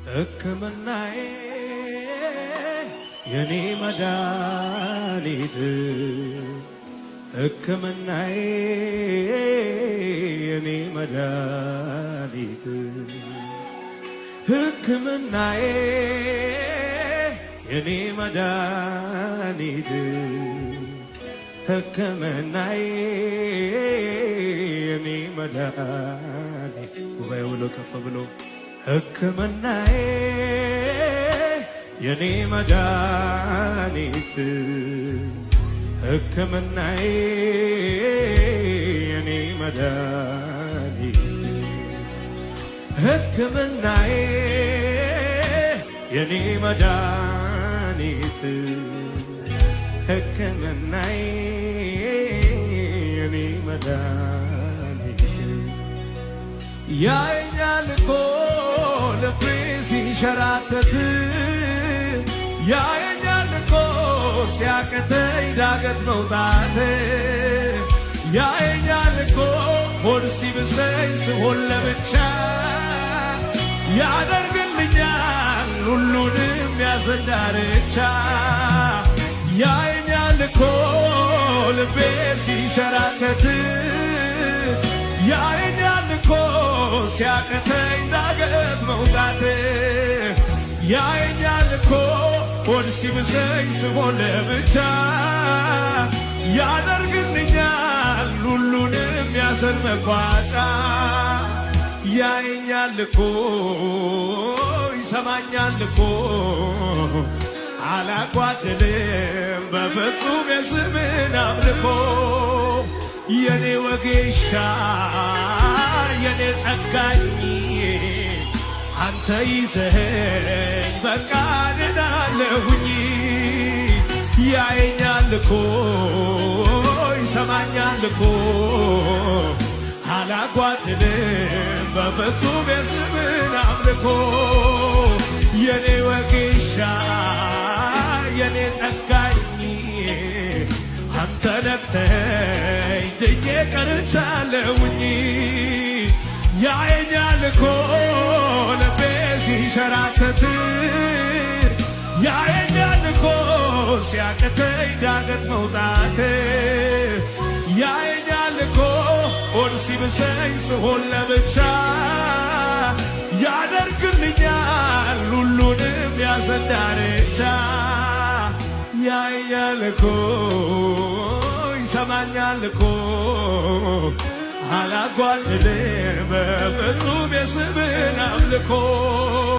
ሕክምናዬ የኔ መድኃኒት፣ ሕክምናዬ የኔ መድኃኒት፣ ሕክምናዬ የኔ መድኃኒት፣ ሕክምናዬ የኔ መድኃኒት። ጉባኤ ብሎ ከፍ ብሎ ሕክምናዬ የኔ መድኃኒት፣ ሕክምናዬ የኔ መድኃኒት፣ ሕክምናዬ የኔ መድኃኒት፣ ሕክምናዬ የኔ መድኃኒት። ያየኛል እኮ ልቤ ሲንሸራተት፣ ያየኛል እኮ ሲያቅተኝ ዳገት መውጣት፣ ያየኛል እኮ ሆድ ሲብሰኝ ስሆን ለብቻ፣ ያደርግልኛል ሁሉንም ያዘን ዳርቻ። ያየኛል እኮ ልቤ ሲንሸራተት፣ ያየኛል እኮ ሲያቅተኝ ዳገት መውጣት፣ ያየኛል እኮ ሆድ ሲብሰኝ ስሆን ለብቻ፣ ያደርግልኛል ሁሉንም ያዘን መቋጫ። ያየኛል እኮ፣ ይሰማኛል እኮ፣ አላጓድልም በፍጹም የስምን አምልኮ። የኔ ወጌሻ፣ የኔ ጠጋኝ፣ አንተ ይዘኸኝ በቃ ድናለሁኝ። ያየኛል እኮ፣ ይሰማኛል እኮ፣ አላጓድልም በፍጹም የስምን አምልኮ። የኔ ወጌሻ፣ የኔ ጠጋኝ፣ አንተ ነክተኸኝ ድኜ ቀርቻለሁኝ። ያየኛል እኮ ልቤ ሲንሸራተት፣ ያየኛል እኮ ሲያቅተኝ ዳገት መውጣት፣ ያየኛል እኮ ሆድ ሲብሰኝ ስሆን ለብቻ፣ ያደርግልኛል ሁሉንም ያዘን ዳርቻ። ያየኛል እኮ፣ ይሰማኛል እኮ፣ አላጓድልም በፍጹም የስምን አምልኮ።